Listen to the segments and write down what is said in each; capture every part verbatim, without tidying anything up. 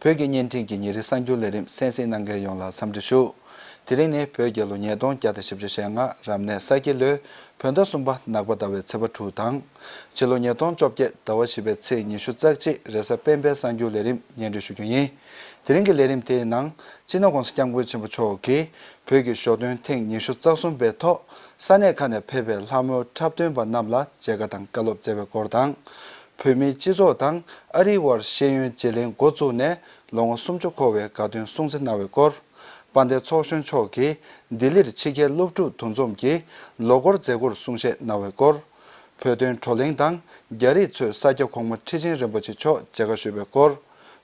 བོད་ཀྱི་བརྙན་འཕྲིན་གྱི་ཉིན་རེའི་གསར་འགྱུར་ལས་རིམ་གསན་གཟིགས་གནང་མཁན་ཡོངས་ལ་འཚམས་འདྲི་ཞུ། དེ་རིང་ནི་བོད་རྒྱལ་ལོ་ཉིས་སྟོང་བརྒྱ་དང་བཞི་བཅུ་ཞེ་ལྔ་རབ་གནས་ས་ཁྱི་ལོའི་བོད་ཟླ་གསུམ་པ་ནག་པ་ཟླ་བའི་ཚེས་པ་དྲུག་དང་། ཕྱི་ལོ་ཉིས་སྟོང་བཅོ་བརྒྱད་ཟླ་བ་བཞི་པའི་ཚེས་ཉི་ཤུ་རྩ་གཅིག་རེས་གཟའ་སྤེན་པའི་གསར་འགྱུར་ལས་རིམ་སྙན་སྒྲོན་ཞུ་རྒྱུ་ཡིན། དེ་རིང་གི་ལས་རིམ་དེའི་ནང་སྤྱི་ནོར་༸གོང་ས་༸སྐྱབས་མགོན་ཆེན་པོ་མཆོག་གིས་བོད་ཀྱི་ཞོ་སྟོན་ཐེངས་ཉི་ཤུ་རྩ་གསུམ་པའི་ཐོག་ས་གནས་ཁག་ནས་ཕེབས་པའི་ལྷ་མོའི་འཁྲབ་སྟོན་པ་རྣམས་ལ་མཇལ་ཁ་དང་བཀའ་སློབ་སྩལ་བའི་སྐོར་དང་། བོད་མིའི་སྤྱི་ཚོགས་དང་ཨ་རིའི་དབར་ཤེས་ཡོན་བརྗེ་ལེན་འགོ་བཙུགས་ནས་ལོ་ངོ་སུམ་ཅུ་འཁོར་བའི་དགའ་སྟོན་སྲུང་བརྩི་གནང་བའི་སྐོར། དཔལ་ལྡན་ཚོགས་གཞོན་མཆོག་གིས་ལྡི་ལིར་ཕྱི་རྒྱལ་སློབ་ཕྲུག་འདུ་འཛོམས་ཀྱི་ལོ་འཁོར་མཛད་སྒོར་གསུང་བཤད་གནང་བའི་སྐོར། བོད་དོན་བགྲོ་གླེང་དང་རྒྱ་རིགས་ཚོས་ས་སྐྱ་གོང་མ་ཁྲི་ཆེན་རིན་པོ་ཆེ་མཆོག་མཇལ་ཁ་ཞུས་པའི་སྐོར།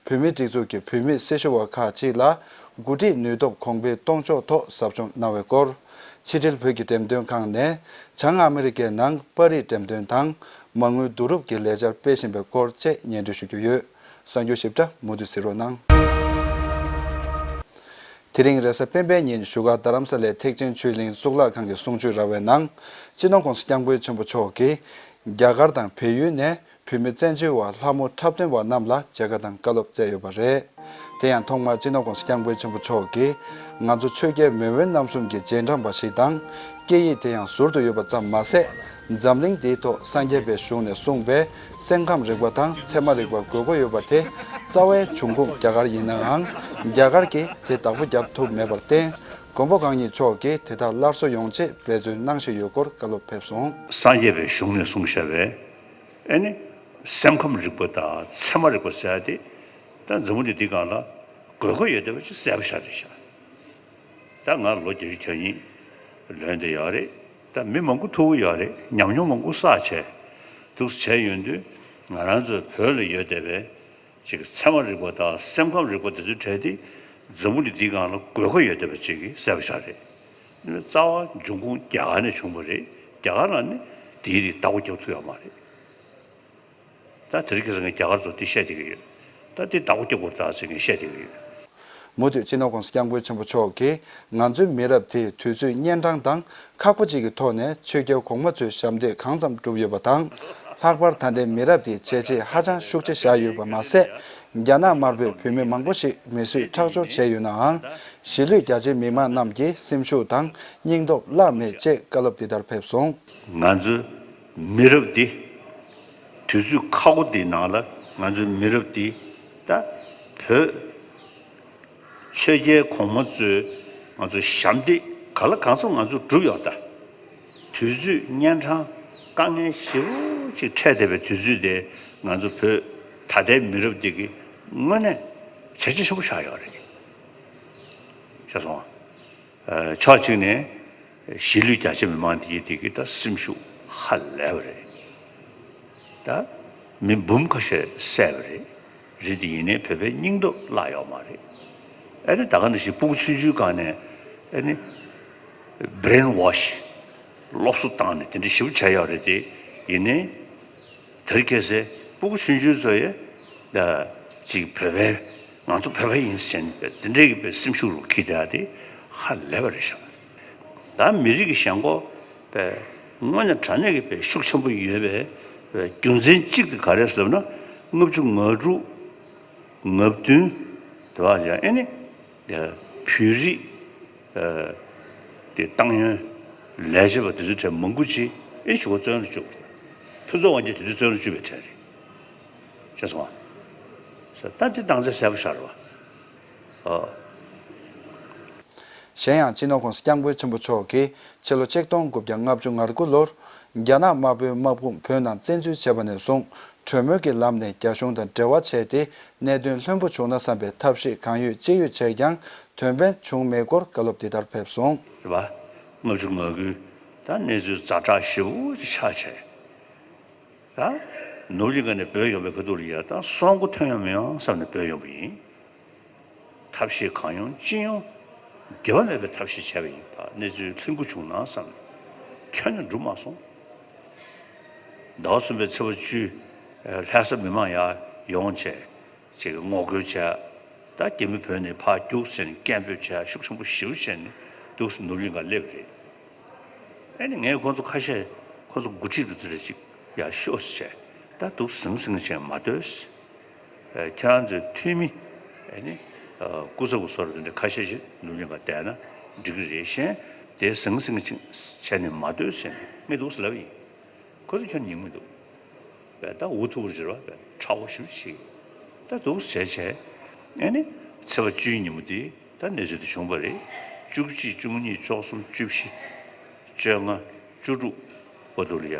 བོད་མིའི་སྒྲིག་འཛུགས་ཀྱི་བོད་མི་སྲི་ཞུ་བ་ཁག་ཅིག་ལ་འགོ་ཁྲིད་ནུས་སྟོབས་གོང་འཕེལ་གཏོང་ཕྱོགས་ཐོག་ཟབ་སྦྱོང་གནང་བའི་སྐོར། ཕྱི་དྲིལ་བོད་ཀྱི་འགྲེམས་སྟོན་ཁང་ནས་བྱང་ཨ་མི་རི་ཀའི་ནང་པར་རིས་འགྲེམས་སྟོན་དང་མ་དངུལ་བསྡུ་རུབ་ཀྱི་ལས་འཆར་སྤེལ་བཞིན་པའི་སྐོར་བཅས་སྙན་སྒྲོན་ཞུ་རྒྱུ་ཡོད། གསར་འགྱུར་ཞིབ་ཕྲ་མུ་མཐུད་གཟིགས་རོགས་གནང་། དེ་རིང་རེས་གཟའ་སྤེན་པའི་ཉིན་བཞུགས་སྒར་རྡ་རམ་ས་ལའི་ཐེག་ཆེན་ཆོས་གླིང་གཙུག་ལག་ཁང་གི་གསུང་ཆོས་ར་བའི་ནང་སྤྱི་ནོར་༸གོང་ས་༸སྐྱབས་མགོན་ཆེན་པོ་མཆོག་གིས་རྒྱ་གར་དང་བལ་ཡུལ་ནས་བོད་མི་བཙན་བྱོལ་བ་ལྷ་མོ་འཁྲབ་སྟོན་པ་རྣམས་ལ་མཇལ་ཁ་དང་བཀའ་སློབ་སྩལ་ཡོད་པ་རེད། དེ་ཡང་ཐོག་མར་སྤྱི་ནོར་༸གོང་ས་༸སྐྱབས་མགོན་ཆེན་པོ་མཆོག་གིས་ང་ཚོ་ཆོས་རྒྱལ་མེས་དབོན་རྣམ་གསུམ་གྱི་རྗེས་འབྲང་པ་ཞིག་དང་། སྐད་ཡིག་དེ་ཡང་ཟུར་དུ་ཡོད་པ་ཙམ་མ་ཟད། འཛམ་གླིང་འདིའི་ཐོག་སངས་རྒྱས་པའི་གཞུང་ནས་གསུངས་པའི་སེམས་ཁམས་རིག་པ་དང་ཚད་མ་རིག་པ་དགོས་མཁོ་ཡོད་པ་དེ་རྩ་བའི་འབྱུང་ཁུངས་རྒྱ་གར་ཡིན་ནའང་། རྒྱ་གར་གྱིས་དེ་བདག་པོ་བརྒྱབ་ཐུབ་མེད་པར་བརྟེན། མགོན་པོ་གང་ཉིད་མཆོག་གིས་དེ་དག་སླར་གསོ་ཡོང་ཆེད་འབད་བརྩོན་གནང་བཞིན་ཡོད་སྐོར་བཀའ་སློབ་ཕེབས་སོང་། སངས་རྒྱས་པའི་གཞུང་ནས་གསུངས་བཞག་པའི་ཨེ་ནི་སེམས་ཁམས་རིག་པ་དང་ཚད་མ་རིག་པ་ཟེར་ཡ་དེ་ད་འཛམ་བུ་གླིང་འདིའི་སྒང་ལ་དགོས་མཁོ་ཡོད་བསྡད་པ་ཅིག་གསལ་པོ་ཆགས་བསྡད་ཤག་ད་ང་ལོ་བརྒྱད་ཅུ་གྱ་གཉིས་ལོན་བསྡད་ཡོད་རེད། ད་མི་མང་པོ་ཐུག་གི་ཡོད་རེད། ཉམས་མྱོང་མང་པོ་བསགས་བྱས་འདུག་སེ་བྱས་ཡོང་དུས། ང་རང་ཚོའི་བོད་ལ་ཡོད་བསྡད་པའི་ཅིག་ཚད་མ་རིག་པ་དང་སེམས་ཁམས་རིག་པ་དེ་ཚོའི་གྲས་དེ་འཛམ་བུ་གླིང་འདིའི་སྒང་ལ་དགོས་མཁོ་ཡོད་བསྡད་པ་ཅིག་གི་གསལ་པོ་ཆགས་རེད། རྩ་བ་འབྱུང་ཁུངས་རྒྱ་གར་ནས་བྱུང་བ་རེད། རྒྱ་གར་ལ་ནི་དེའི་རིགས་བདག་པོ་རྒྱབ་ཐུབ་ཡོད་མ་རེད། ད་དེ་རིང་ཁ་སང་ངས་རྒྱ་གར་ཚོ་འདི་བཤད་བསྡད་ཀྱི་ཡོད། ད་འདི་བདག་པོ་རྒྱག་དགོས་རེད་ད་ཟེར་ངས་བཤད་བསྡད་ཀྱི་ཡོད། མུ་མཐུད་སྤྱི་ནོར་༸གོང་ས་༸སྐྱབས་མགོན་ཆེན་པོ་མཆོག་གིས་ང་ཚོའི་མི་རབས་དེས་དུས་ཚོད་གཉན་འཕྲང་དང་ཁག་པོ་གཅིག་གི་ཐོག་ནས་ཆོས་རྒྱལ་གོང་མ་ཚོའི་ཞབས་འདེགས་གང་ཙམ་བསྒྲུབས་ཡོད་པ་དང་། ལྷག་པར་ད་ལྟའི་མི་རབས་དེས་བྱས་རྗེས་ཧ་ཅང་ཤུགས་ཆེ་བཞག་ཡོད་པ་མ་ཟད། རྒྱ་ནག་དམར་པོས་བོད་མི་མང་པོ་ཞིག་མི་གསོད་ཁྲག་སྦྱོར་བྱས་ཡོད་ནའང་། གཞིས་ལུས་རྒྱ་ཆེའི་མི་མང་རྣམས་ཀྱི་སེམས་ཤུགས་དང་སྙིང་སྟོབས་བརླག་མེད་ཅེས་བཀའ་སློབ་འདི་ལྟར་ཕེབས་སོང་། ང་ཚོའི་མི་རབས་འདི་དུས་ཚོད་ཁག་པོ་འདིའི་ནང་ལ་ང་ཚོའི་མི་རབས་འདི་ད་བོད་ཆོས་རྒྱལ་གོང་མ་ཚོས་ང་ཚོའི་ཞབས་འདེགས་ག་ལ་གང་འཚམ་ང་ཚོས་བསྒྲུབས་ཡོད་ད། དུས་ཚོད་གཉན་འཕྲང་དཀའ་ངལ་ཞེ་པོ་ཅིག་འཕྲད་བསྡད་པའི་དུས་ཚོད་དེ་ང་ཚོ་བོད་ད་ལྟའི་མི་རབས་འདི་གིས་དངོས་གནས་བྱས་རྗེས་ཆེན་པོ་བཞག་ཡོད་རེད། ཤེས་སོང་ཨ། ཕྱོགས་གཅིག་ནས་གཞིས་ལུས་རྒྱ་ཆེ་མི་མང་དེ་གི་དེ་གི་ད་སེམས་ཤུགས་ཧ་ལས་པ་རེད། ད་མི་འབུམ་ཁ་ཤས་བསད་པ་རེད། རེད་དེ་ཡིན་ནའི་བོད་པའི་སྙིང་སྟོབས་བརླག་ཡོད་མ་རེད། ཨ་ནི་ད་ག་ནང་བཞིན་སྤུ་གུ་ཆུང་ཆུང་སྒང་ནས་ཨ་ནི་brainwash སློབ་གསོ་བཏང་ནས་དེ་འདྲ་ཞིབ་བྱས་ཡོད་རེད་དེ་ཡིན་ནའི། དེར་ཁྱེད་ཚོས་སྤུ་གུ་ཆུང་ཆུང་ཚོ་ཡི་ད་ཅིག་བོད་པའི་ང་ཚོ་བོད་པ་ཡིན་ཟེར་ནས་དེ་འདྲའི་གི་པའི་སེམས་ཤུགས་རུ་འཁྱེར་བསྡད་ཡ་དེ་ཧ་ལས་པ་རེད་ཤག་ད་མི་རིགས་ཀྱི་ཞེན་ཁོག་པའི་དངོས་གནས་དྲང་གནས་ཀྱི་པའི་ཤུགས་ཆེན་པོ་ཡོད་པའི་པའི་རྒྱུ་མཚན་གཅིག་དེ་ག་རེ་ཟེར་ལབ་ན། ལྔ་བཅུ་ང་དྲུག་ང་བདུན་དེ་བ་ཡང་ཨེ་ནི་བོད་རིགས་དེ་ཏང་ཡོན་ལས་བྱེད་པ་དེ་ཚོའི་གྲས་མང་པོ་ཅིག་ཨེ་ཞུ་བ་བཙོན་ལ་བཅུག་ཕུན་ཚོགས་དབང་རྒྱལ་དེ་ཚོ་བཙོན་ལ་བཅུག་པའི་གྲས་རེད། ཤེས་སོང་ཨ། ད་དེ་སྟངས་འཛིན་གསལ་པོ་ཤར་བ། ཨོ། གཞན་ཡང་སྤྱི་ནོར་༸གོང་ས་༸སྐྱབས་མགོན་ཆེན་པོ་མཆོག་གིས་ཕྱི་ལོ་ཆིག་སྟོང་དགུ་བརྒྱ་ལྔ་བཅུ་ང་དགུ་ལོར་རྒྱ་ནག་དམར་པོའི་དམག་དཔུང་བོད་ནང་བཙན་འཛུལ་བྱས་པ་ནས་བཟུང་གྲོས་མོལ་གྱི་ལམ་ནས་རྒྱ་གཞུང་དང་འབྲེལ་བ་བྱས་ཏེ་གནད་དོན་ལྷུན་པོ་བྱུང་ན་བསམ་པའི་ཐབས་ཤེས་གང་ཡོད་ཅི་ཡོད་བྱས་ཀྱང་དོན་ཕན་བྱུང་མེད་སྐོར་བཀའ་སློབ་འདི་ལྟར་ཕེབས་སོང་། རེད་པ། ལྔ་བཅུ་ང་དགུའི་ད་གནས་ཚུལ་ཛ་དྲག་ཞེ་པོ་ཅིག་ཆགས་བྱས། ད་ནོར་གླིང་ཁ་ནས་བྲོས་ཡོང་བའི་ཁ་ཐུག་ལ་ཡ་ད་སྲོག་མགོ་ཐོན་ཡོང་མི་ཡོང་བསམ་ནས་བྲོས་ཡོང་བ་ཡིན། ཐབས་ཤེས་གང་ཡོང་ཅི་ཡོང་། འགྱུར་བ་མེད་པའི་ཐབས་ཤེས་བྱས་པ་ཡིན་པ་གནས་ཚུལ་ལྷུན་པོ་བྱུང་ན་བསམ། ཁྱོན་ནས་འགྲུབ་མ་སོང་། ཟླ་བ་གསུམ་པའི་ཚེས་པ་བཅུ། ལྷ་ས་མི་མང་ཡར་ཡོང་བྱས། ཅིག་ངོ་རྒོལ་བྱས། ད་རྒྱ་མི་བོད་ནས་ཕར་རྒྱུགས་ཟེར་ནས་སྐད་འབོད་བྱས་ཤུགས་ཆེན་པོ་ཞེ་པོ་བྱས་ནས་འདུག་སེ་ནོར་གླིང་ཁ་སླེབས་རེད། ཨེ་ནི་ངས་ཁོ་ཚོ་ཁ་ཤས་ཁོ་ཚོ་འགོ་ཁྲིད་དེ་ཚོ་རེ་ཅིག་ཡར་ཤོག་ཟེར་བྱས་ད་འདུག་ཟིང་ཟིང་བྱས་མ་སྡོད་ཟེར། ཁྱེད་རང་ཚོའི་འཐུས་མི་ ཨ་ནི་སྐུ་ཚབ་ཀྱི་བཟོ་འདྲ་དེ་འདྲ་ཁ་ཤས་ཤིག་ནུབ་གླིང་ག་བསྡད་ན་འགྲིག་གི་རེད། གཞན་དེ་ཟང་ཟིང་ཅིག་བྱས་ནས་མ་སྡོད་ཟེར་ནས་ངས་འདུག་སེ་ལབ་ཡིན། ཁོ་ཚོ་ཁྱོན་ནས་ཉན་མི་འདུག་བས་ད་འུ་ཐུག་རེ་བ་བས་ཁྲ་བོ་ཞིག་བྱེད། ད་འདུག་ཟེར་བྱས། ཨ་ནི་ཚེས་པ་བཅུའི་ཉིན་མོ་དེ་ད་གནས་ཚུལ་དེ་བྱུང་བ་རེད། བཅུ་གཅིག་བཅུ་གཉིས་བཅུ་གསུམ་བཅུ་བཞི་བཅོ་ལྔ་བཅུ་དྲུག་བར་དུ་ལ་ཡ།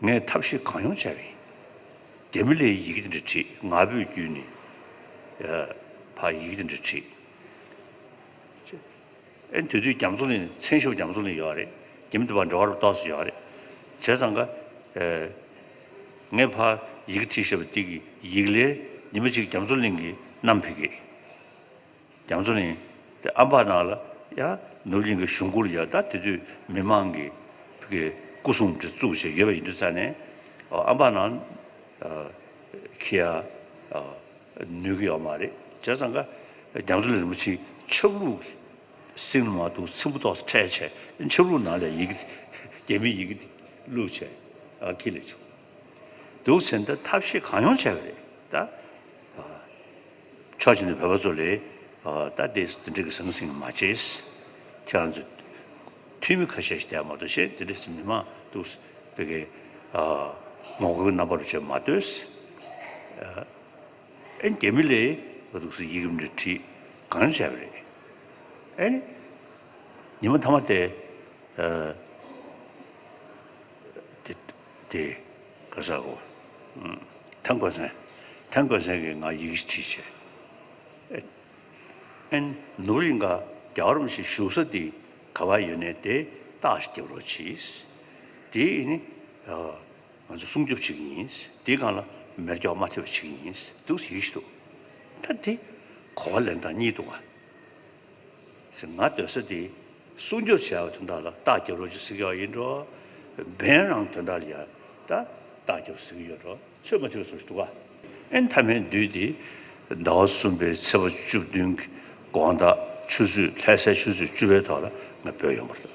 ངས་ཐབས་ཤེས་གང་ཡོང་བྱས་པ་ཡིན། རྒྱ་མི་ལའི་ཡི་གེ་འདི་འདྲ་བྲིས། ང་ཕོད་བརྒྱུད་ནས་ཕར་ཡི་གེ་འདི་འདྲ་བྲིས། ཨེ་དེ་དུས་རྒྱ་མཚོ་གླིང་མཚན་ཞབས་རྒྱ་མཚོ་གླིང་ཡོད་རེད། རྒྱ་མི་དེ་བར་འབྲེལ་བ་རུ་ཏོག་ཙམ་ཡོད་རེད། བྱས་ཙང་ཀ་ངས་ཕར་ཡི་གེ་བྲིས་བཞག་པ་འདི་གི་ཡིག་ལན་ཉི་མ་གཅིག་རྒྱ་མཚོ་གླིང་གིས་བསྣམས་ཕེབས་ཀྱི། རྒྱ་མཚོ་གླིང་དེ་ཨམ་བག་ནང་ལ་ཡ་ནུབ་གླིང་གི་གཞུང་སྐོར་ཡ་ད་དེ་དུས་མི་མང་གི་ཕ་གི་སྐུ་སྲུང་དེ་བཙུགས་བྱས་ཡོད་པ་ཡིན་དུས་ཙང་ནས་ཨམ་བག་ནང་ཁྱི་ཡ་ནུས་ཀྱི་ཡོད་མ་རེད། བྱས་ཙང་ཀ་རྒྱ་མཚོ་གླིང་རིན་པོ་ཆེའི་ཆབ་ལུགས་ཀྱི་སེང་ལ་མ་གཏོགས་ཚིམ་པོ་ཏོག་ཙམ་འཕྲད་བྱས་ཆབ་ལུགས་ནང་ལ་ཡི་གེ་རྒྱ་མིའི་ཡི་གེ་དེ་བླུགས་བྱས་ཨ་ཁྱི་ལས་བྱུང་འདུག་ཟེར་ད་ཐབས་ཤེས་གང་ཡོང་བྱས་པ་རེད་ད། ཕྱོགས་གཅིག་ནས་བོད་པ་ཚོ་ལས་ད་དེ་འདི་འདྲ་གི་ཟང་ཟིང་མ་བྱེད། ཁྱེད་རང་ཚོ་འཐུས་མི་ཁ་ཤས་ཤིག་བསྡད་མ་གཏོགས་གཞན་དེ་འདྲ་མི་མང་འདུག་བོད་ཀྱི་ངོ་རྒོལ་རྣམ་པ་རུ་བྱས་མ་སྡོད། ཨེ་རྒྱ་མི་ལས་འདུག་སེ་ཡི་གེ་འདྲ་བྲིས་གང་བྱས་པ་རེད། ཨེ་ཉི་མ་མཐའ་མ་དེ་དེ་དེ་ག་ས་གོ་ཐང་གོ་སེང་ཐང་གོ་སེང་གིས་ང་ཡི་གེ་བྲིས་བྱས། ཨེ་ནུབ་གླིང་ག་རྒྱལ་བ་རིན་པོ་ཆེ་བཞུགས་ས་དེ་ག་པར་ཡོད་ནས་དེ་རྟགས་ཤིག་རྒྱབ་རོགས་གྱིས། དེ་ནི་ང་ཚོ་སྲུང་སྐྱོབ་བྱེད་ཀྱི་ཡིན། དེའི་སྒང་ལ་མེ་སྒྱོགས་མ་ཐེབས་པ་བྱེད་ཀྱི་ཡིན་འདུག་ཟེར་གྱི་འདུག་ད་དེ་གོ་བ་ལེན་སྟངས་གཉིས་འདུག་ག་ང་སྡོད་ས་དེ་སྲུང་སྐྱོབ་བྱས་པ་དོན་དག་ལ་རྟགས་རྒྱབ་རོགས་ཀྱི་སྲིད་སྐྱོང་ཡིན་འགྲོ། འབེན་རང་དོན་དག་ལ་ཡ་ད་རྟགས་རྒྱབ་སྲིད་ཀྱི་ཡོད་འགྲོ། ཚོད་མ་ཐིག་སོགས་ཤིག་འདུག་ག་ཨེ་མཐའ་མའི་དུས་དེ་ཟླ་བ་གསུམ་པའི་ཚེས་པ་བཅུ་བདུན་གྱི་དགོང་དག་ཆུ་ཚོད་ལྷ་སའི་ཆུ་ཚོད་བཅུ་པའི་ཐོག་ལ་ང་བོད་ཡོང་བ་རེད།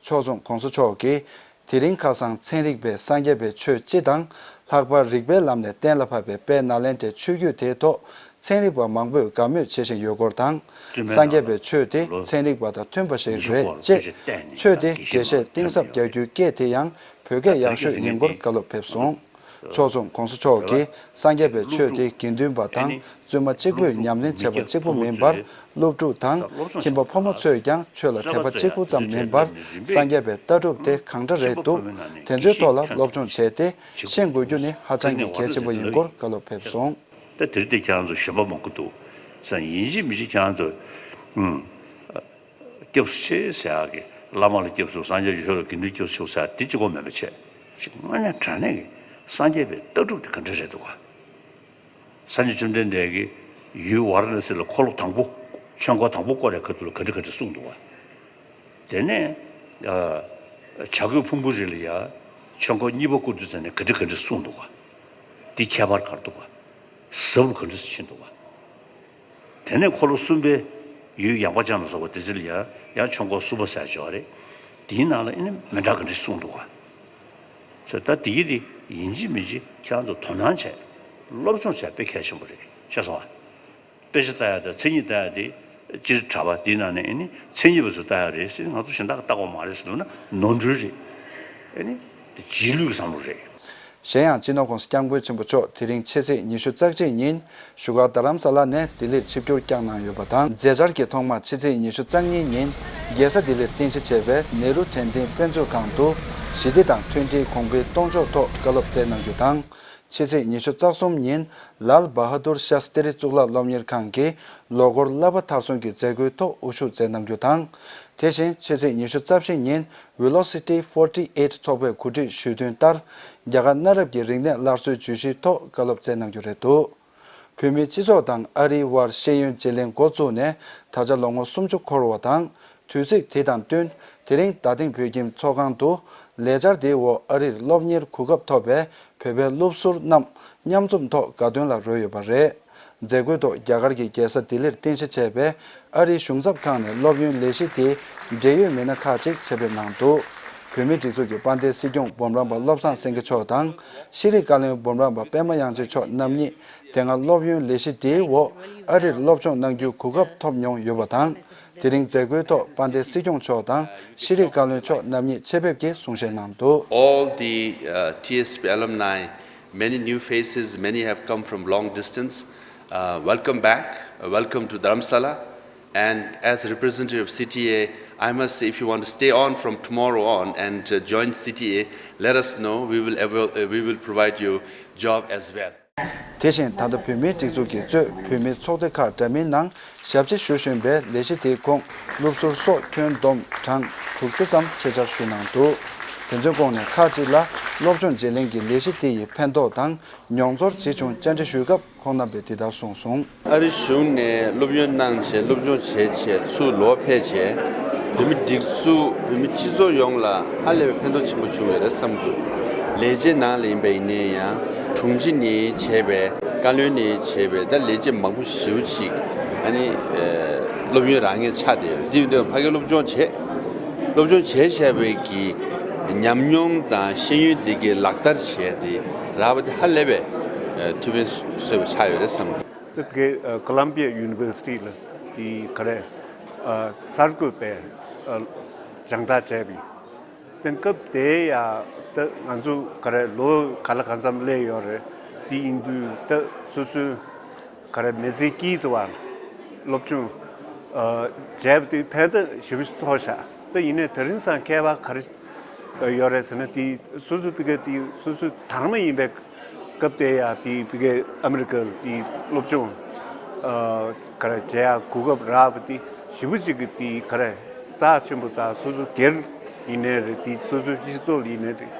ཕྱོགས་མཚུངས་༸གོང་ས་མཆོག་གིས་དེ་རིང་ཁ་སང་ཚན་རིག་པས་སངས་རྒྱས་པའི་ཆོས་སྤྱི་དང་། ལྷག་པར་རིག་པའི་ལམ་ནས་གཏན་ལ་ཕབ་པའི་དཔལ་ནཱ་ལེནྡྲའི་ཆོས་བརྒྱུད་དེའི་ཐོག་ཚན་རིག་པ་མང་པོས་དགའ་མོས་བྱེད་བཞིན་ཡོད་སྐོར་དང་། སངས་རྒྱས་པའི་ཆོས་དེ་ཚན་རིག་པ་དང་མཐུན་པ་ཞིག་རེད་ཅེས། ཆོས་དེ་འགྲེལ་བཤད་གཏིང་ཟབ་རྒྱག་རྒྱུའི་སྐད་དེ་ཡང་བོད་སྐད་ཡག་ཤོས་ཡིན་སྐོར་བཀའ་སློབ་ཕེབས་སོང་། ཕྱོགས་མཚུངས་༸གོང་ས་མཆོག་གིས་སངས་རྒྱས་པའི་ཆོས་དེ་དགེ་འདུན་པ་དང་བཙུན་མ་གཅིག་པུས་ཉམས་ལེན་བྱས་པ་གཅིག་པུ་མིན་པར། སློབ་ཕྲུག་དང་ཁྱིམ་པ་ཕོ་མོ་ཚོས་ཀྱང་ཆོས་ལ་དད་པ་གཅིག་པུ་ཙམ་མིན་པར། སངས་རྒྱས་པའི་ལྟ་གྲུབ་དེ་གང་འདྲ་རེད་འདུག་དེ་ཚོའི་ཐོག་ལ་སློབ་སྦྱོང་བྱས་ཏེ་ཤེས་དགོས་རྒྱུ་ནི་ཧ་ཅང་གི་གལ་ཆེན་པོ་ཡིན་སྐོར་བཀའ་སློབ་ཕེབས་སོང་། ད་དེ་རིང་དེ་ཁྱེད་རང་ཚོ་གཞོན་པ་མང་པོ་འདུག་ས་ཡིན་གཅིག་མིན་གཅིག་ཁྱེད་རང་ཚོ་ཨུམ། སྐྱབས་སུ་མཆི་ཟེར་ཡག་གི་བླ་མ་ལ་སྐྱབས་སུ་སངས་རྒྱས་ཀྱི་ཆོས་ལ་དགེ་འདུན་སྐྱབས་སུ་མཆི་ཟེར་ཡག་དེ་གཅིག་པོ་མེད་པ་བྱས་ཅིག་དངོས་གནས་དྲང་གནས་ཀྱི་སངས་རྒྱས་པའི་ལྟ་གྲུབ་དེ་ག་འདྲ་རེད་འདུག་ག་སངས་རྒྱས་བཅོམ་ལྡན་འདས་ཀྱིས་ཡུལ་ཝཱ་ར་ཎ་སི་ལ་འཁོར་ལོ་དང་པོ་ཆོས་འཁོར་དང་པོ་བསྐོར་བའི་ཁ་ཐུག་ལ་ག་འདྲ་ག་འདྲ་གསུངས་འདུག་ག་དེ་ནས་བྱ་རྒོད་ཕུང་པོའི་རི་ལ་ཡ་ཆོས་འཁོར་གཉིས་པ་བསྐོར་དུས་ཙམ་ནས་ག་འདྲ་ག་འདྲ་གསུངས་འདུག་ག་དེ་ཁྱད་པར་ག་རེ་འདུག་ག་ཟབ་རུ་ག་འདྲ་ཕྱིན་འདུག་ག་དེ་ནས་འཁོར་ལོ་གསུམ་པའི་ཡུལ་ཡངས་པ་ཅན་ལ་སོགས་པ་དེ་ཚོ་ལ་ཡང་ཡང་ཆོས་འཁོར་གསུམ་པ་ཟེར་ཡག་ཅིག་ཡོད་རེད། དེའི་ནང་ལ་ཨེ་ནི་མི་འདྲ་ག་འདྲ་གསུངས་འདུག་ག་ཟེར་ད་དེ་གི་དེ་ཡིན་གཅིག་མིན་གཅིག་ཁྱེད་རང་ཚོ་དོ་སྣང་བྱས་སློབ་སྦྱོང་བྱས་དཔེ་གལ་ཆེན་པོ་རེད་ཤེས་སོང་ང་། དཔེ་ཆ་ལྟ་ཡག་དང་མཚན་ཉིད་ལྟ་ཡག་དེ་སྤྱིར་གྲྭ་པ་དེའི་ནང་ནས་ཨེ་ནི་མཚན་ཉིད་པ་ཚོས་ལྟ་ཡག་རེད་ཟེར། ང་ཚོ་གཞན་དག་གིས་ལྟ་དགོས་མ་རེད་ཟེར་ལབ་ན་ནོར་འཁྲུལ་རེད། ཨེ་ནི་དེ་རྗེས་ལུས་ཀྱི་བསམ་བློ་རེད། གཞན་ཡང་སྤྱི་ནོར་༸གོང་ས་༸སྐྱབས་མགོན་ཆེན་པོ་མཆོག་དེ་རིང་ཕྱི་ཚེས་ཉི་ཤུ་རྩ་གཅིག་ཉིན་བཞུགས་སྒར་རྡ་རམ་ས་ལ་ནས་ལྡི་ལིར་ཆིབས་བསྒྱུར་བསྐྱངས་གནང་ཡོད་པ་དང་། མཛད་འཆར་གྱི་ཐོག་མར་ཕྱི་ཚེས་ཉི་ཤུ་རྩ་གཉིས་ཉིན་རྒྱལ་ས་ལྡི་ལིར་རྟེན་གཞི་བྱས་པའི་ནེ་རུ་དྲན་རྟེན་དཔེ་མཛོད་ཁང་དུ་ཞི་བདེ་དང་མཐུན་སྒྲིལ་གོང་འཕེལ་གཏོང་ཕྱོགས་ཐོག་བཀའ་སློབ་སྩལ་གནང་རྒྱུ་དང་། ཕྱི་ཚེས་ཉི་ཤུ་རྩ་གསུམ་ཉིན་ལཱལ་བྷ་ཧ་དུར་ཤཱ་སྟི་རི་གཙུག་ལག་སློབ་གཉེར་ཁང་གི་ལོ་འཁོར་བསླབ་པ་མཐར་སོན་གྱི་མཛད་སྒོའི་ཐོག་དབུ་བཞུགས་མཛད་གནང་རྒྱུ་དང་། དེ་བཞིན་ཕྱི་ཚེས་ཉི་ཤུ་རྩ་བཞི་ཉིན་Velocity forty eight་ཚོགས་པས་གོ་སྒྲིག་ཞུས་དོན་ལྟར། རྒྱ་གར་གནའ་རབས་ཀྱི་རིག་གནས་སླར་གསོའི་བརྗོད་གཞིའི་ཐོག་བཀའ་སློབ་སྩལ་གནང་རྒྱུ་རེད་འདུག་བོད་མིའི་སྤྱི་ཚོགས་དང་ཨ་རིའི་དབར་ཤེས་ཡོན་བརྗེ་ལེན་འགོ་བཙུགས་ནས་ད་ཆ་ལོ་ངོ་སུམ་ཅུ་འཁོར་བ་དང་། དུས་ཚིགས་དེ་དང་བསྟུན། དེ་རིང་རྡ་སྟེང་བོད་ཁྱིམ་ཚོགས་ཁང་དུ་ལས་འཆར་དེའི་འོག་ཨ་རིར་སློབ་གཉེར་གོ་སྐབས་ཐོབ་པའི་བོད་པའི་སློབ་ཟུར་རྣམས་མཉམ་འཛོམས་ཐོག་དགའ་སྟོན་ལ་རོལ་ཡོད་པ་རེད། མཛད་སྒོའི་ཐོག་རྒྱ་གར་གྱི་རྒྱལ་ས་ལྡི་ལིར་རྟེན་གཞི་བྱས་པའི་ཨ་རིའི་གཞུང་ཚབ་ཁང་ནས་སློབ་ཡོན་ལས་གཞི་དེའི་འབྲེལ་ཡོད་མི་སྣ་ཁག་ཅིག་ཆེད་ཕེབས་གནང་འདུག་བོད་མིའི་སྒྲིག་འཛུགས་ཀྱི་དཔལ་ལྡན་སྲིད་སྐྱོང་འབུམ་རམས་པ་བློ་བཟང་སེང་གེ་མཆོག་དང་། ཤེས་རིག་བཀའ་བློན་འབུམ་རམས་པ་པད་མ་དབྱངས་ཅན་མཆོག་རྣམ་གཉིས་དེ་སྔ་སློབ་ཡོན་ལས་གཞི་དེའི་འོག་ཨ་རིར་སློབ་སྦྱོང་གནང་རྒྱུའི་གོ་སྐབས་ཐོབ་མྱོང་ཡོད་པ་དང་། དེ་རིང་མཛད་སྒོའི་ཐོག་དཔལ་ལྡན་སྲིད་སྐྱོང་མཆོག་དང་ཤེས་རིག་བཀའ་བློན་མཆོག་རྣམ་གཉིས་ཆེད་ཕེབས་ཀྱིས་གསུང་བཤད་གནང་འདུག། All the uh, T S P alumni, many new faces, many have come from long distance. Uh, welcome back. Uh, welcome to Dharamsala. And as a representative of C T A, I must say, if you want to stay on from tomorrow on and uh, join C T A, let us know. We will, avail, uh, we will provide you job as well. དེ་བཞིན་ད་ལྟ་བོད་མིའི་སྒྲིག་འཛུགས་ཀྱིས་གཙོས་བོད་མིའི་ཚོགས་སྡེ་ཁག་འདྲ་མིན་ནང་ཞབས་ཕྱི་ཞུ་བཞིན་པའི་ལས་གཞི་དེའི་ཁོངས་སློབ་ཟུར་སོགས་ཁྱོན་བསྡོམས་གྲངས་དྲུག་ཅུ་ཙམ་ཆེད་བཅར་ཞུས་གནང་འདུག། དེ་ཚོའི་ཁོངས་ནས་ཁག་ཅིག་ལ་སློབ་སྦྱོང་བརྗེ་ལེན་གྱི་ལས་གཞི་དེ་ཡི་ཕན་ཐོགས་དང་མྱོང་ཚོར་ཇི་བྱུང་བཅར་འདྲི་ཞུས་སྐབས། ཁོང་རྣམ་པས་འདི་ལྟར་གསུངས་སོང་། ཨ་རི་གཞུང་ནས་སློབ་ཡོན་གནང་བྱས་སློབ་སྦྱོང་བྱས་བྱས་ཚུར་ལོག་ཕེབས་བྱས་བོད་མི་སྒྲིག་འཛུགས་བོད་མི་སྤྱི་ཚོགས་ཡོངས་ལ་ཧ་ལས་པའི་ཕན་ཐོགས་ཆེན་པོ་བྱུང་བ་རེད་བསམ་འདུག། ལས་བྱེད་ནང་ལ་ཡིན་པ་ཡིན་ནའི་ཡང་དྲུང་ཆེ་ནས་བྱས་པའི་བཀའ་བློན་ནས་བྱས་པའི་ད་ལས་བྱེད་མང་པོ་ཞེ་པོ་ཅིག་ཨ་ནི་སློབ་ཡོན་རག་མཁན་ཆགས་བསྡད་ཡོད་རེད། དེ་ཡིན་དུས་ཕ་གིར་སློབ་སྦྱོང་བྱས་སློབ་སྦྱོང་བྱས་བྱས་པའི་གི་ཉམས་མྱོང་དང་ཤེས་ཡོན་དེ་གའི་ལག་བསྟར་བྱས་ཏེ་རག་པ་དེ་ཧ་ལས་པའི་ཐུགས་ཕན་གསོས་པ་ཆགས་ཡོད་རེད་བསམ་གི། དེ་གའི་ཀོ་ལམ་བི་ཡ་ཡུ་ནི་ཝར་སི་ཊི་ལ་དེ་ག་རེ་གསར་འགོད་པའི་སྦྱང་བརྡར་བྱས་པའི་དེ་སྐབས་དེ་ཡ་ད་ང་ཚོ་ག་རེ་ལོ་ག་ལ་གང་འཚམ་སླེབས་ཡོད་རེད། དེ་ཡིན་དུས་ད་སོ་སོའི་ག་རེ་མི་ཚེ་སྐྱིད་དུ་བ་སློབ་སྦྱོང་བྱས་པ་དེ་ཕན་ཐོགས་ཞེ་པོ་ཐོགས་ཤག། ད་ཡིན་ནའི་དེ་རིང་སང་ཁྱད་པར་ག་རེ་ཡོད་རེད་ཟེར་ན། དེ་སོ་སོ་ཕ་གི་དེ་སོ་སོ་དར་མ་ཡིན་པའི་སྐབས་དེ་ཡ་དེ་ཕ་གི་ཨ་མི་རི་ཀར་དེ་སློབ་སྦྱོང་ག་རེ་བྱེད་ཡ་གོ་སྐབས་རག་པ་དེ་ཞེ་པོ་ཅིག་གི་དེ་ག་རེ་རྩ་ཆེན་པོ་དང་། སོ་སོ་སྒེར་ཡིན་ནའི་རེད། དེ་སོ་སོའི་སྤྱི་ཚོགས་ཡིན་ནའི་རེད།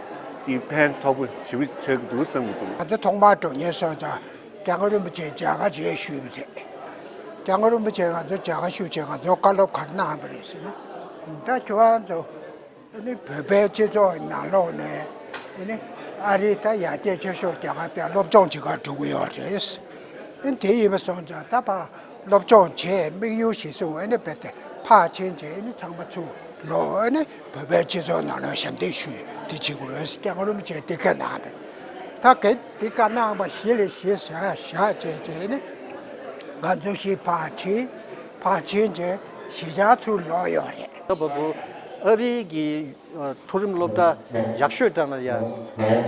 དེ་ཕན་ཐོགས་པོ་ཞེ་པོ་ཆགས་ཀྱི་འདུག་བསམ་གྱི་འདུག། ང་ཚོ་ཐོག་མར་འགྲོ་མཁན་སོང་ཙང་། རྒྱལ་བ་རིན་པོ་ཆེ་མཇལ་ཁ་བྱས་ཞུས་པ་རེད། རྒྱལ་བ་རིན་པོ་ཆེ་ང་ཚོ་མཇལ་ཁ་ཞུ་བྱས་ང་ཚོ་བཀའ་སློབ་ག་རེ་གནང་པ་རེད་ཟེར་ན། ད་ཁྱོད་རང་ཚོ་ཨ་ནི་བོད་པའི་སྤྱི་ཚོགས་ནང་ལོགས་ནས་ཨ་ནི་ཨ་རི་ད་ཡར་རྒྱས་ཆེ་ཤོས་རྒྱལ་ཁབ་དེ་སློབ་སྦྱོང་བྱེད་གར་འགྲོ་གི་ཡོད་རེད། ཨ་ནི་དེ་ཡིན་པ་སོང་ཙང་ད་ཕར་སློབ་སྦྱོང་བྱས་དམིགས་ཡུལ་གཞིར་བཟུང་ཨ་ནི་རྦད་དེ་ཕར་ཕྱིན་བྱས་ཨ་ནི་ཚང་མ་ཚུར་ལོག་ཨ་ནི་བོད་པའི་སྤྱི་ཚོགས་ནང་ལ་ཞབས་འདེགས་ཞུ་ཡ་དེ་བྱེད་དགོས་རེད་ཟེར་རྒྱལ་བ་རིན་པོ་ཆེས་དེ་སྐད་གནང་བ་རེད། ད་གལ་ཏེ་བཀའ་གནང་བ་གཞི་ལ་གཞི་བཞག་བཞག་བྱས་བྱས་ནས་ང་ཚོ་གཞིས་ཕར་ཁྲིད་ཕར་ཕྱིན་བྱས་གཞིས་ཆགས་ཚུར་ལོག་ཡོད་རེད། ད་བར་དུ་ཨ་རིའི་གི་མཐོ་རིམ་སློབ་གྲྭ་ཡག་ཤོས་གྲས་ནང་ལ་ཡ་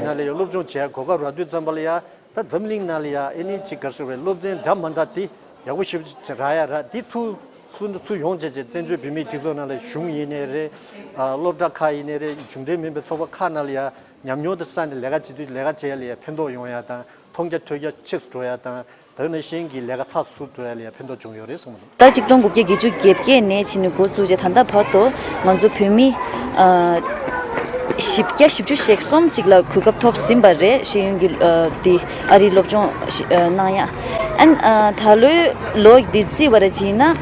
ནང་ལ་ཡ་སློབ་སྦྱོང་བྱས་གོ་སྐབས་རག་དུས་ཙམ་པ་ལ་ཡ་ད་འཛམ་གླིང་ནང་ལ་ཡ་ཨེ་ནི་ཅིག་ག་རེ་ཟེར་བའི་སློབ་ཚན་འདྲ་མ་འདྲ་དེ་ཡག་པོ་ཞེ་པོ་ཅིག་རག་ཡ་རག་དེ་ཚུར་ཚུར་ཚུར་ཡོང་བྱས་བྱས་བཙན་བྱོལ་བོད་མིའི་སྒྲིག་འཛུགས་ནང་ལ་གཞུང་ཡིན་ནའི་རེད། སློབ་གྲྭ་ཁག་ཡིན་ནའི་རེད། གཞུང་འབྲེལ་མིན་པའི་ཚོགས་པ་ཁག་ནང་ལ་ཡ་ཉམས་མྱོང་དེ་བསགས་ནས་ལས་ཀ་བྱེད་དུས་ལས་ཀ་བྱེད་ཡ་ལ་ཡ་ཕན་ཐོགས་ཡོང་ཡ་དང་མཐོང་རྒྱ་ཐོས་རྒྱ་ཆེ་སུ་འགྲོ་ཡ་དང་དེ་ནང་བཞིན་གྱི་ལས་ཀ་ཚགས་སུ་འགྲོ་ཡ་ལ་ཡ་ཕན་ཐོགས་བྱུང་ཡོད་རེད་གསུངས་འདུག། ད་གཅིག་སྟོང་དགུ་བརྒྱ་བརྒྱད་ཅུ་གྱ་བརྒྱད་ནས་ཕྱིན་ནས་འགོ་བཙུགས་རྗེས་ད་ལྟ་བར་དུ་ང་ཚོ་བོད་མི་ཨ་བཞི་བརྒྱ་བཞི་བཅུ་ཞེ་གསུམ་ཅིག་ལ་གོ་སྐབས་ཐོབ་ཟིན་པ་རེད། ཤེས་ཡོན་གྱི་ཨ་དེ་ཨ་རིའི་སློབ་སྦྱོང་ཞིག་ཨ་གནང་ཡ། ཨན་ཨ་ད་ལོའི་ལོ་འདི་བརྩིས་པ་རེད་བྱས་ན་ཨམ་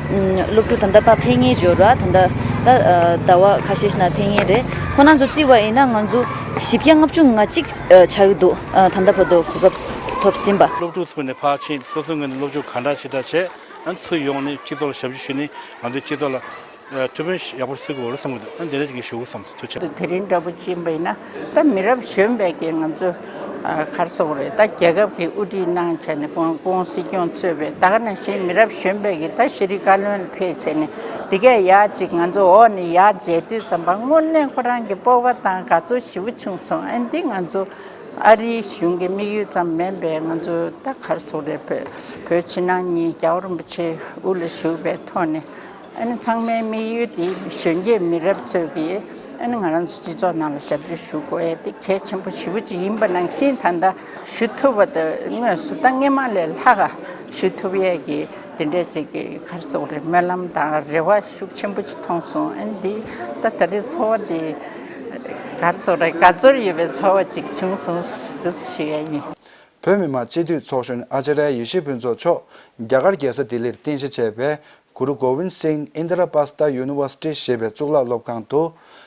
སློབ་ཕྲུག་ད་ལྟ་ཕར་ཕེབས་མཁན་ཡོད་ར། ད་ལྟ་ད་ཨ་ཟླ་བ་ཁ་ཤས་ཤིག་ནང་ཕེབས་མཁན་རེད། ཁོ་རང་ཚོ་བརྩིས་པ་ཡིན་ན་ང་ཚོ་བཞི་བརྒྱ་ལྔ་བཅུ་ང་གཅིག་ཨ་ཆགས་ཀྱི་འདུག། ཨ་ད་ལྟ་བར་དུ་གོ་སྐབས་ཐོབ་ཟིན་པ། སློབ་ཕྲུག་ཚོ་ནས་ཕར་ཕྱིན་སོ་སོའི་ངོས་ནས་སློབ་སྦྱོང་ག་འདྲ་ཞིག་འདྲ་བྱས་ཨ་ཚུར་ཡོང་ནས་སྤྱི་ཚོགས་ལ་ཞབས་ཕྱི་ཞུས་ནས་ང་ཚོའི་སྤྱི་ཚོགས་ལ་ཨ་ཐུགས་ཕན་ཡག་པོ་གསོས་དགོས་རེད་བསམ་གྱི་འདུག། ཨ་འདི་འདྲ་ཅིག་ཞུ་དགོས་བསམ་སོང་། ཐུགས་རྗེ་ཆེ། དེ་རིང་འདྲ་པོ་ཅིག་ཡིན་པ་ཡིན་ན་ད་མི་རབས་གཞོན་པའི་གི་ང་ཚོ་ཨ་ག་རེ་ཟེར་དགོས་རེད། ད་རྒྱལ་ཁབ་ཀྱི་དབུ་ཁྲིད་གནང་བྱས་ནས་ཁོང་ཁོང་སྲིད་སྐྱོང་གཙོས་པའི་ད་ག་ནང་བཞིན་མི་རབས་གཞོན་པའི་གི་ད་ཤེས་རིག་བཀའ་བློན་ལ་ཕེབས་བྱས་ནས་དེ་གས་ཡག་ཅིག་ང་ཚོ་འོག་ནས་ཡར་མཇལ་དུས་ཙམ་པ་དངོས་གནས་ཁོ་རང་གི་སྤོབས་པ་དང་དགའ་ཚོར་ཞེ་པོ་བྱུང་སོང་། ཨ་འདི་ང་ཚོ་ཨ་རིའི་གཞུང་གི་དམིགས་ཡུལ་ཙམ་མིན་པའི་ང་ཚོ་ད་ག་རེ་ཟེར་དགོས་རེད། བོད་བོད་ཕྱི་ནང་གཉིས་རྒྱལ་བ་རིན་པོ་ཆེ་དབུ་ལ་བཞུགས་པའི་ཐོག་ནས་ཨ་ནི་ཚང་མའི་དམིགས་ཡུལ་དེ་གཞོན་སྐྱེས་མི་རབས་ཚོས་ཀྱིས་ཨ་ནི་ང་རང་ཚོ་སྤྱི་ཚོགས་ནང་ལ་ཞབས་ཕྱི་ཞུ་དགོས་ཡ་དེ་གལ་ཆེན་པོ་ཞེ་པོ་ཅིག་ཡིན་པ་ནང་བཞིན་ད་ལྟ་ཞུ་ཐུབ་པ་དང་དངོས་སུ་ད་སྔས་མ་ལས་ལྷག་ག་ཞུ་ཐུབ་ཡས་ཀྱི་དེ་འདྲས་ཅིག་གི་ག་རེ་ཟེར་དགོས་རེད། སྨོན་ལམ་དང་རེ་བ་ཤུགས་ཆེན་པོ་ཅིག་མཐོང་སོང་། ཨ་ནི་འདི་ད་ད་རེས་ཚོར་བ་འདི་ག་རེ་ཟེར་དགོས་རེད། དགའ་ཚོར་ཡོད་པའི་ཚོར་བ་ཅིག་བྱུང་སོང་འདུག་ཞུ་ཡ་ཡིན། བོད་མི་མང་སྤྱི་འཐུས་ཚོགས་གཞོན་ཨ་ཙརྱ་ཡེ་ཤེས་ཕུན་ཚོགས་མཆོག་རྒྱ་གར་རྒྱལ་ས་ལྡི་ལིར་རྟེན་གཞི་བྱས་པའི་གུ་རུ་གོ་བིན་སིང་ཨིན་དི་ར་པ་སྟ་ཡུ་ནི་ཝར་སི་ཊི་ཞེས་པའི་གཙུག་ལག་སློབ་ཁང་དུ་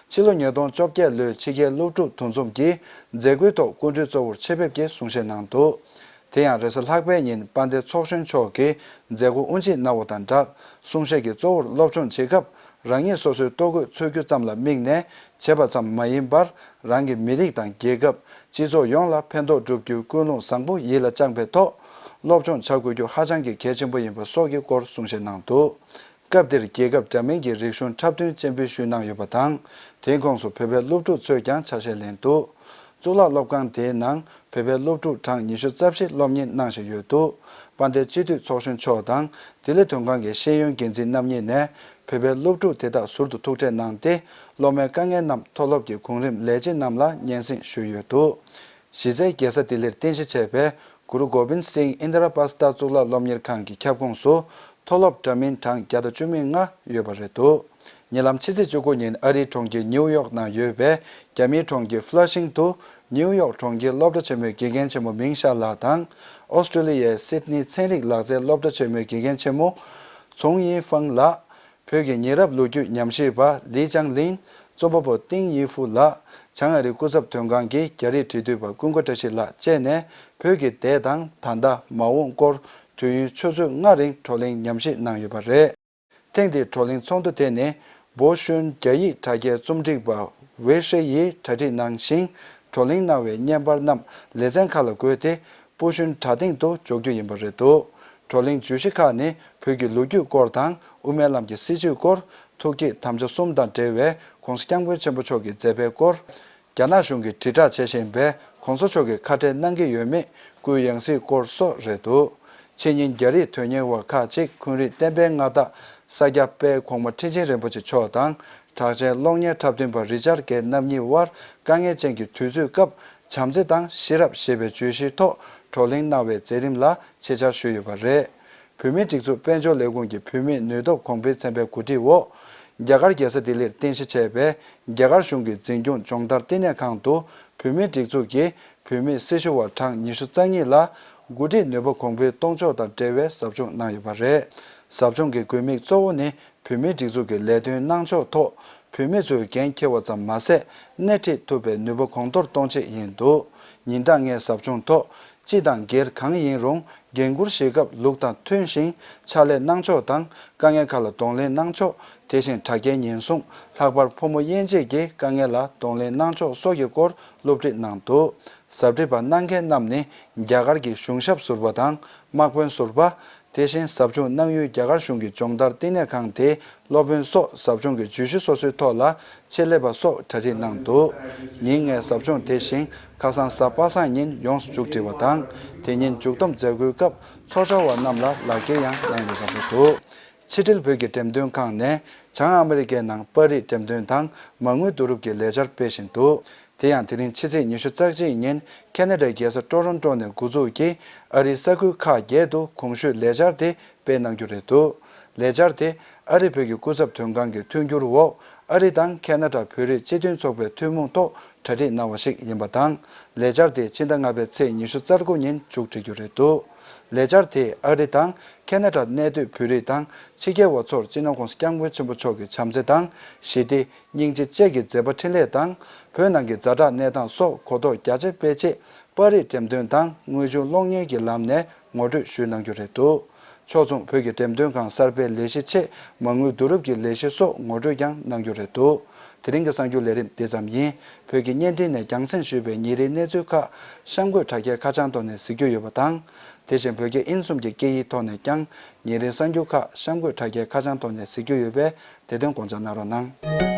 ཕྱི་ལོ་ཉིས་སྟོང་བཅོ་བརྒྱད་ལོའི་ཕྱི་རྒྱལ་སློབ་ཕྲུག་འདུ་འཛོམས་ཀྱིས་མཛད་སྒོའི་ཐོག་སྐུ་མགྲོན་གཙོ་བོར་ཆེད་ཕེབས་ཀྱིས་གསུང་བཤད་གནང་འདུག། དེ་ཡང་རེས་གཟའ་ལྷག་པའི་ཉིན་དཔལ་ལྡན་ཚོགས་གཞོན་མཆོག་གིས་མཛད་སྒོ་དབུ་འབྱེད་གནང་བ་དང་སྦྲགས་གསུང་བཤད་ཀྱི་གཙོ་བོར་སློབ་སྦྱོང་བྱེད་སྐབས་ རང་ཉིད་སོ་སོའི་ལྟོ་གོས་འཚོལ་རྒྱུ་ཙམ་ལ་དམིགས་ནས་བྱས་པ་ཙམ་མ་ཡིན་པར། རང་གི་མི་རིགས་དང་རྒྱལ་ཁབ། སྤྱི་ཚོགས་ཡོངས་ལ་ཕན་ཐོགས་བསྒྲུབ་རྒྱུའི་ཀུན་སློང་བཟང་པོ་ཡིད་ལ་བཅངས་པའི་ཐོག་སློབ་སྦྱོང་བྱ་དགོས་རྒྱུ་ཧ་ཅང་གི་གལ་ཆེན་པོ་ཡིན་པ་སོགས་ཀྱི་སྐོར་གསུང་བཤད་གནང་འདུག་སྐབས་དེར་རྒྱལ་ཁབ་འདྲ་མིན་གྱི་རིག་གཞུང་འཁྲབ་སྟོན་སྤྱན་འབུལ་ཞུས་གནང་ཡོད་པ་དང་། དེའི་ཁོངས་སུ་བོད་པའི་སློབ་ཕྲུག་ཚོས་ཀྱང་ཆ་ཤས་ལེན་འདུག་གཙུག་ལག་སློབ་ཁང་དེའི་ནང་བོད་པའི་སློབ་ཕྲུག་གྲངས་ཉི་ཤུ་རྩ་བཞི་སློབ་གཉེར་གནང་བཞིན་ཡོད་འདུག་དཔལ་ལྡན་སྤྱི་འཐུས་ཚོགས་གཞོན་མཆོག་དང་ལྡི་ལི་དོན་ཁང་གི་ཤེས་ཡོན་འགན་འཛིན་རྣམ་གཉིས་ནས་བོད་པའི་སློབ་ཕྲུག་དེ་དག་ཟུར་དུ་ཐུག་འཕྲད་གནང་སྟེ། སློབ་མའི་དཀའ་ངལ་རྣམས་མཐོ་སློབ་ཀྱི་གོང་རིམ་ལས་བྱེད་རྣམས་ལ་སྙན་སེང་ཞུས་ཡོད་འདུག་གཞི་རྩའི་རྒྱལ་ས་ལྡི་ལིར་རྟེན་གཞི་བྱས་པའི་གུ་རུ་གོ་བིན་སིང་ཨིན་དྲ་པ་སི་ཏ་གཙུག་ལག་སློབ་གཉེར་ཁང་གི་ཁྱབ་ཁོངས་སུ་མཐོ་སློབ་འདྲ་མིན་གྲངས་བརྒྱ་དང་བཅུ་མེད་ལྔ་ཡོད་པ་རེད་འདུག་ཉེ་ལམ་ཕྱི་ཚེས་བཅུ་དགུ་ཉིན་ཨ་རིའི་གྲོང་ཁྱེར་ནིའུ་ཡོག་ནང་ཡོད་པའི་རྒྱ་མིའི་གྲོང་ཁྱེར་ཧྥ་ལ་ཤིང་དུ་ནིའུ་ཡོག་གྲོང་ཁྱེར་སློབ་གྲྭ་ཆེན་མོའི་དགེ་རྒན་ཆེན་མོ་མིང་ཤ་ལགས་དང་། ཨོ་སི་ཀྲོ་ལི་ཡའི་སིད་ནི་ཚན་རིག་ལག་རྩལ་སློབ་གྲྭ་ཆེན་མོའི་དགེ་རྒན་ཆེན་མོ་ཚོང་ཡིན་ཧྥང་ལགས། བོད་ཀྱི་ཉེ་རབས་ལོ་རྒྱུས་ཉམས་ཞིབ་པ་ལི་ཅང་ལིན། རྩོམ་པ་པོ་ཏིང་ཡི་ཧྥུ་ལགས། བྱང་ཨ་རིའི་སྐུ་ཚབ་དོན་ཁང་གི་རྒྱ་རིགས་འབྲེལ་མཐུད་པ་ཀུན་དགའ་བཀྲ་ཤིས་ལགས་བཅས་ནས་བོད་ཀྱི་འདས་དང་ད་ལྟ་མ་འོངས་སྐོར་དུས་ཡུན་ཆུ་ཚོད་ལྔ་རིང་བགྲོ་གླེང་ཉམས་ཞིབ་གནང་ཡོད་པ་རེད། ཐེངས་འདིའི་བགྲོ་གླེང་ཚོགས་འདུ་དེ་ནི་བོ་ཤུན་རྒྱ་ཡིག་དྲ་རྒྱའི་རྩོམ་སྒྲིག་པ་ཝེ་ཧྲེ་ཡིས་གྲ་སྒྲིག་གནང་ཞིང་། བགྲོ་གླེང་གནང་བའི་བརྙན་པར་རྣམས་ལེ་ཚན་ཁག་ལ་བགོས་ཏེ། པུ་ཤུན་དྲ་སྟེང་དུ་འཇོག་རྒྱུ་ཡིན་པ་རེད་འདུག་བགྲོ་གླེང་བརྗོད་གཞི་ཁག་ནི་བོད་ཀྱི་ལོ་རྒྱུས་སྐོར་དང་། དབུ་མའི་ལམ་གྱི་སྲིད་བྱུས་སྐོར། ཐུགས་བསྐྱེད་དམ་བཅའ་གསུམ་དང་འབྲེལ་བའི་༸གོང་ས་༸སྐྱབས་མགོན་ཆེན་པོ་མཆོག་གི་མཛད་པའི་སྐོར། རྒྱ་ནག་གཞུང་གིས་དྲིལ་བསྒྲགས་བྱེད་བཞིན་པའི་༸གོང་ས་མཆོག་གིས་ཁ་བྲལ་གནང་གི་ཡོད་མེད་སྐུའི་ཡང་སྲིད་སྐོར་སོགས་རེད་འདུག་ཕྱི་ཉིན་རྒྱ་རིགས་དོན་གཉེར་བ་ཁག་ཅིག་འཁོན་རིགས་བསྟན་པའི་མངའ་བདག་ས་སྐྱ་པའི་གོང་མ་ཁྲི་ཆེན་རིན་པོ་ཆེ་མཆོག་དང་། གྲགས་ཅན་གློག་བརྙན་འཁྲབ་སྟོན་པ་རི་ཅར་གེ་རྣམ་གཉིས་དབར་དཀའ་ངལ་ཅན་གྱི་དུས་ཚོད་སྐབས་བྱམས་བརྩེ་དང་ཤེས་རབ་ཞེས་པའི་བརྗོད་གཞིའི་ཐོག་བགྲོ་གླེང་གནང་བའི་མཛད་རིམ་ལ་ཆེད་བཅར་ཞུས་ཡོད་པ་རེད། བོད་མིའི་སྒྲིག་འཛུགས་དཔལ་འབྱོར་ལས་ཁུངས་ཀྱི་བོད་མིའི་ནུས་སྟོབས་གོང་འཕེལ་ཚན་པའི་གོ་སྒྲིག་འོག་རྒྱ་གར་རྒྱལ་ས་ལྡི་ལིར་རྟེན་གཞི་བྱས་པའི་རྒྱ་གར་གཞུང་གི་འཛིན་སྐྱོང་སྦྱོང་བརྡར་བསྟི་གནས་ཁང་དུ་བོད་མིའི་སྒྲིག་འཛུགས་ཀྱི་བོད་མི་སྲི་ཞུ་བ་གྲངས་ཉི་ཤུ་རྩ་གཉིས་ལ་འགོ་ཁྲིད་ནུས་པ་གོང་འཕེལ་གཏོང་ཕྱོགས་དང་འབྲེལ་བའི་ཟབ་སྦྱོང་གནང་ཡོད་པ་རེད། ཟབ་སྦྱོང་གི་དགོས་དམིགས་གཙོ་བོ་ནི། བོད་མིའི་སྒྲིག་འཛུགས་ཀྱི་ལས་དོན་གནང་ཕྱོགས་ཐོག་བོད་མི་ཚོས་འགན་འཁྱེར་བ་ཙམ་མ་ཟད། སྣེ་ཁྲིད་ཐུབ་པའི་ནུས་པ་གོང་མཐོར་གཏོང་ཆེད་ཡིན་འདུག་ཉིན་གྲངས་ལྔའི་ཟབ་སྦྱོང་ཐོག་སྤྱི་དང་སྒེར་གང་ཡིན་རུང་། འགན་འཁུར་བཞེས་སྐབས་ལུགས་དང་མཐུན་ཞིང་ཕྱག་ལས་གནང་ཕྱོགས་དང་། དཀའ་ངལ་ཁག་ལ་གདོང་ལེན་གནང་ཕྱོགས། དེ་བཞིན་དྲ་རྒྱའི་ཉེན་སྲུང་། ལྷག་པར་ཕོ་མོ་དབྱེ་འབྱེད་ཀྱི་དཀའ་ངལ་ལ་གདོང་ལེན་གནང་ཕྱོགས་སོགས་ཀྱི་སྐོར་སློབ་ཁྲིད་གནང་འདུག་ཟབ་ཁྲིད་པ་གནང་མཁན་རྣམས་ནི་རྒྱ་གར་གྱི་གཞུང་ཞབས་ཟུར་པ་དང་དམག་དཔོན་ཟུར་པ། དེ་བཞིན་ཟབ་སྦྱོང་གནང་ཡུལ་རྒྱ་གར་གཞུང་གི་སྦྱོང་བརྡར་བསྟི་གནས་ཁང་དེའི་སློབ་དཔོན་སོགས་ཟབ་སྦྱོང་གི་བརྗོད་གཞི་སོ་སོའི་ཐོག་ལ་ཆེད་ལས་པ་སོགས་གྲ་སྒྲིག་གནང་འདུག་ཉིན་ལྔའི་ཟབ་སྦྱོང་དེ་བཞིན་ཁ་སང་གཟའ་པ་སངས་ཉིན་ཡོངས་སུ་མཇུག་སྒྲིལ་བ་དང་། དེ་ཉིན་མཇུག་བསྡོམས་མཛད་སྒོའི་སྐབས་ཚོགས་བཅར་བ་རྣམས་ལ་ལག་འཁྱེར་ཡང་གནང་ཡོད་པ་རེད་འདུག་ཕྱི་དྲིལ་བོད་ཀྱི་འགྲེམས་སྟོན་ཁང་ནས་བྱང་ཨ་མི་རི་ཀའི་ནང་པར་རིས་འགྲེམས་སྟོན་དང་མ་དངུལ་བསྡུ་རུབ་ཀྱི་ལས་འཆར་སྤེལ་བཞིན་འདུག་དེ་ཡང་དེ་རིང་ཕྱི་ཚེས་ཉི་ཤུ་རྩ་གཅིག་ཉིན་ཁེ་ན་ཌའི་རྒྱལ་ས་ཀྲོ་རོན་ཀྲོ་ནས་འགོ་འཛུགས་ཀྱིས་ཨ་རིའི་ས་ཁུལ་ཁག་བརྒྱད་དུ་གོང་ཞུས་ལས་འཆར་དེ་སྤེལ་གནང་རྒྱུ་རེད་འདུག་ལས་འཆར་དེ་ཨ་རི་བོད་ཀྱི་སྐུ་ཚབ་དོན་ཁང་གི་མཐུན་འགྱུར་འོག་ཨ་རི་དང་ཁེ་ན་ཌ་བོད་རིགས་སྤྱི་མཐུན་ཚོགས་པའི་ཐུན་མོང་ཐོག་གྲ་སྒྲིག་གནང་བ་ཞིག་ཡིན་པ་དང་། ལས་འཆར་དེ་ཕྱི་ཟླ་ལྔ་པའི་ཚེས་ཉི་ཤུ་རྩ་དགུ་ཉིན་མཇུག་སྒྲིལ་རྒྱུ་རེད་འདུག་ལས་འཆར་དེས་ཨ་རི་དང་ཁེ་ན་ཌར་གནས་སྡོད་བོད་རིགས་དང་ཕྱི་རྒྱལ་བ་ཚོར་སྤྱི་ནོར་༸གོང་ས་༸སྐྱབས་མགོན་ཆེན་པོ་མཆོག་གི་བྱམས་བརྩེ་དང་ཞི་བདེ། སྙིང་རྗེ་བཅས་ཀྱི་མཛད་པ་འཕྲིན་ལས་དང་། བོད་ནང་གི་ཛ་དྲག་གནས་སྟངས་སོགས་གོ་རྟོགས་རྒྱ་ཆེར་སྤེལ་ཆེད་པར་རིས་འགྲེམས་སྟོན་དང་དངོས་བྱུང་གློག་བརྙན་གྱི་ལམ་ནས་ངོ་སྤྲོད་ཞུས་གནང་རྒྱུ་རེད་འདུག་ཕྱོགས་མཚུངས་བོད་ཀྱི་འགྲེམས་སྟོན་ཁང་གསར་སྤེལ་ལས་གཞི་ཆེད་མ་དངུལ་བསྡུ་རུབ་ཀྱི་ལས་གཞི་སོགས་ངོ་སྤྲོད་ཀྱང་གནང་རྒྱུ་རེད་འདུག་དེ་རིང་གི་གསར་འགྱུར་ལས་རིམ་འདི་ཙམ་ཡིན། བོད་ཀྱི་བརྙན་འཕྲིན་ནས་རྒྱང་སྲིང་ཞུས་པའི་ཉིན་རེའི་གནས་ཚུལ་ཁག་གཤམ་འཁོད་དྲ་རྒྱའི་ཁ་བྱང་ཐོག་ནས་གཟིགས་རྒྱུ་ཡོད་པ་དང་། དེ་བཞིན་བོད་སྐད་ཨིན་གསུམ་གྱི་སྐད་ཡིག་ཐོག་ནས་ཀྱང་ཉིན་རེའི་གསར་འགྱུར་ཁག་གཤམ་འཁོད་དྲ་རྒྱའི་ཁ་བྱང་ཐོག་ནས་གཟིགས་རྒྱུ་ཡོད་པས། དེ་དོན་དགོངས་འཇགས་གནང་རོགས་གནང་།